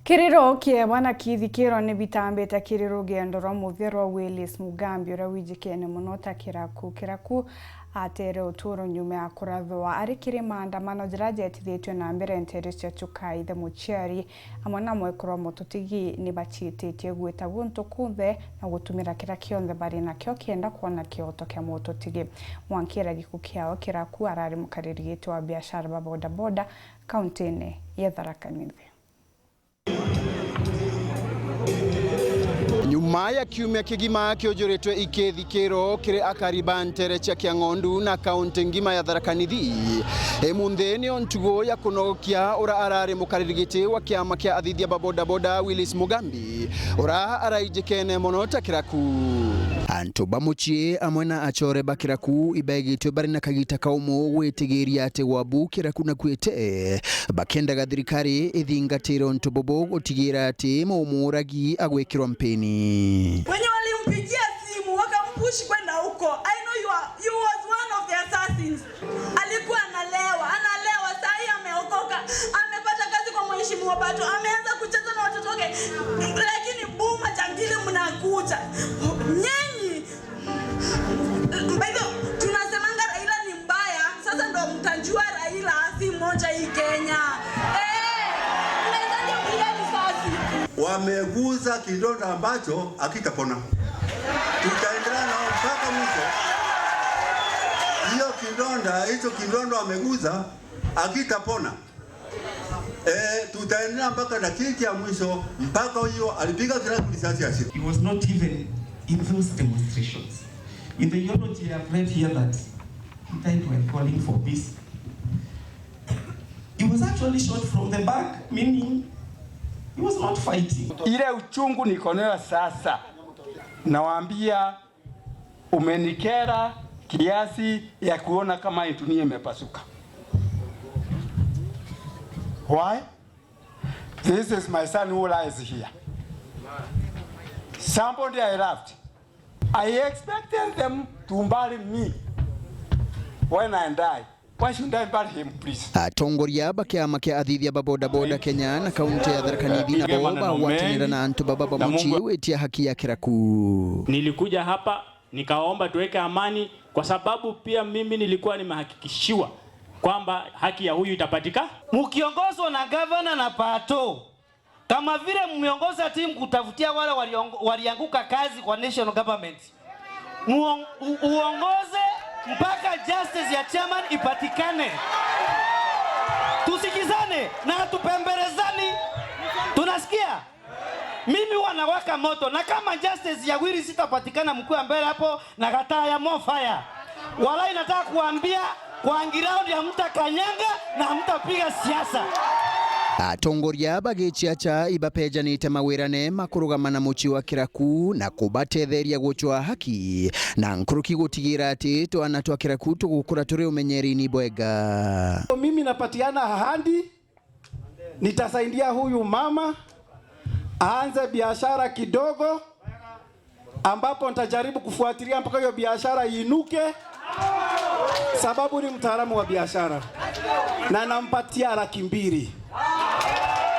Kiriro kiebwa na kithikiro ni bitambite kiri rugendo rwa muthia rwa Willis Mugambi uria wijikene muno ta Kiraku. Kiraku atere uturo nyuma ya kurathwa ari kiri maandamano jira jetithitwe na mbere ntere cia Chukai the Muchiari amwe na mwekuru wa Mututigi ni bachititie gwita guntu kunthe na gutumira kira kionthe bari nakio kienda kuona kioto kia Mututigi. Mwankira giku kiao Kiraku arari mukariri giti wa biashara ba bodaboda kaunti-ini ya Tharaka Nithi. Nyuma ya kiumia kigima kiujuritwe ikithikiro kiri akariba ntere cia Kiang'ondu na kaunti ngima ya Tharaka Nithi, imunthi nio ntugo ya kunogokia ura arari mukariri wa kiama kia athithia ba bodaboda Willis Mugambi ura araijikene muno ta Kiraku. Antu ba mucii amwe na achore ba Kiraku ibegitwe bari na kagita kaumu gwitigiria ati gwabu Kiraku na kwite bakendaga thirikari ithingatire untu bubu gutigira ati mumuragi agwikirwa mpini. Wenye walimpigia simu wakampush kwenda huko. I know you was one of the assassins. Alikuwa analewa, saa hii ameokoka, amepata kazi kwa mheshimiwa Pato, ameanza kucheza na watoto wake. Lakini buma jangili mnakuja. Nyenyi. By the way, tunasemanga Raila ni mbaya, sasa ndo mtajua Raila si mmoja hii Kenya. Wameguza kidonda ambacho hakitapona. Tutaendelea nao mpaka mwisho. Hiyo kidonda, hicho kidonda wameguza hakitapona. Tutaendelea mpaka dakika ya mwisho, mpaka huyo alipiga kila risasi ya siku. He was not even in those demonstrations. In the eulogy I have read here that he died while calling for peace. He was actually shot from the back, meaning he was not fighting. Ile uchungu niko nayo sasa, nawaambia umenikera kiasi ya kuona kama dunia imepasuka. Why? This is my son who lies here. Somebody I loved. I expected them to bury me when I die. Why should I bury him, please? Atongoria ba kiama kia athithia ba bodaboda Kenya na kaunti ya Tharaka Nithi nabo bagwatanira na antu baba ba mucii witia haki ya Kiraku. Nilikuja hapa nikaomba tuweke amani kwa sababu pia mimi nilikuwa nimehakikishiwa kwamba haki ya huyu itapatikana. Mkiongozwa na governor na Pato, kama vile mmeongoza timu kutafutia wale walianguka kazi kwa national government, uongoze mpaka justice ya chairman ipatikane. Tusikizane na tupembelezani. Tunasikia? Mimi wanawaka moto, na kama justice ya Willy sitapatikana, mkuu mbele hapo na kataa ya more fire. Walai nataka kuambia kwa ground ya mtakanyanga na mtapiga siasa. Atongoria bagichiacha ibapejanite mawirane makurugama na muci wa Kiraku na kubatetheria guchwa haki na nkuruki gutigira ati twana twa Kiraku tugukura turi umenyeri-ini bwega. Mimi napatiana ahadi, nitasaidia huyu mama aanze biashara kidogo, ambapo nitajaribu kufuatilia mpaka hiyo biashara iinuke, sababu ni mtaalamu wa biashara, na nampatia 200,000.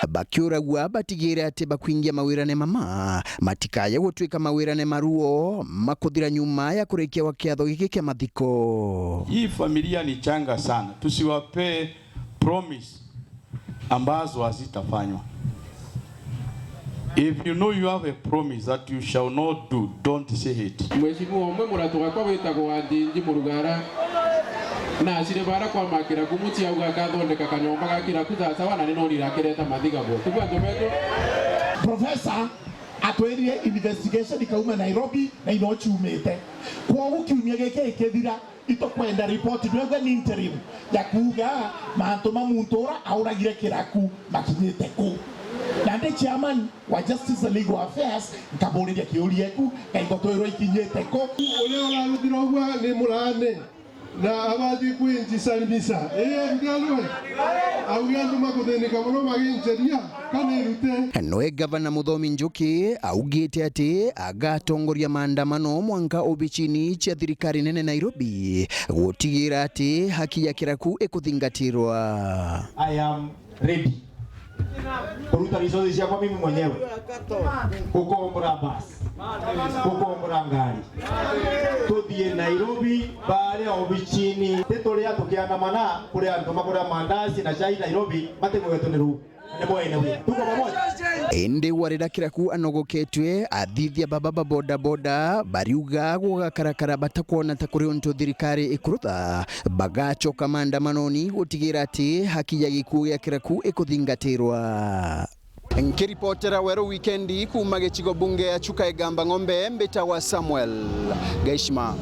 Bakiuragua batigire ati bakwingia mawirane mama matikaye gutwika mawirane maruo makuthira nyuma ya kurikia wa kiatho giki kia mathiko. Hii familia ni changa sana, tusiwape promise ambazo hazitafanywa. If you know you have a promise that you shall not do, don't say it. Mheshimiwa umwe muratu wakwa witagwo wa Ndinji Murugara na acire bara kwa makira kumutia auga akathondeka kanyomba ga Kiraku tata wana ni nonira akireta mathigagwo tiguo andu. Professor atwirire investigation ikauma Nairobi na inochumite kwoguo kiumia giki ikithira itokwenda report ndwegwe ni interim ya kuga mantu ma muntu ura auragire Kiraku makinyite ku na ndi chairman wa Justice and Legal Affairs nkaburiria kiuria ku kaingo twirwo ikinyite ku uria uraruthira uguo ni murane na abathi kwinjicarimisa ngalwe auge andu makuthinika muno maginjeria kanirute. Noe Gavana Muthomi Njuki augite ati agatongoria maandamano mwanka obichini cha thirikari nene Nairobi gutigira ati haki ya Kiraku ikuthingatirwa. I am ready. Kuruta resources ciakwa mimi mwenyewe, gukombora bus, gukombora ngari, tuthie Nairobi baria obichini tituria tukiandamana kuria andu makura mandazi na chai Nairobi matigwetwo ni ruu ni mwene wi tuko pamoja. Indi warira kiraku anogoketwe athithia baba ba bodaboda bariuga gugakarakara batakuona ta kuri untu thirikari ikurutha bagacoka maandamanoni gutigira ati haki ya gikuo gia kiraku ikuthingatirwa. Nkiripotera Weru Wikendi kuma gicigo bunge ya Chuka Igamba Ng'ombe mbita wa Samuel Gaishima.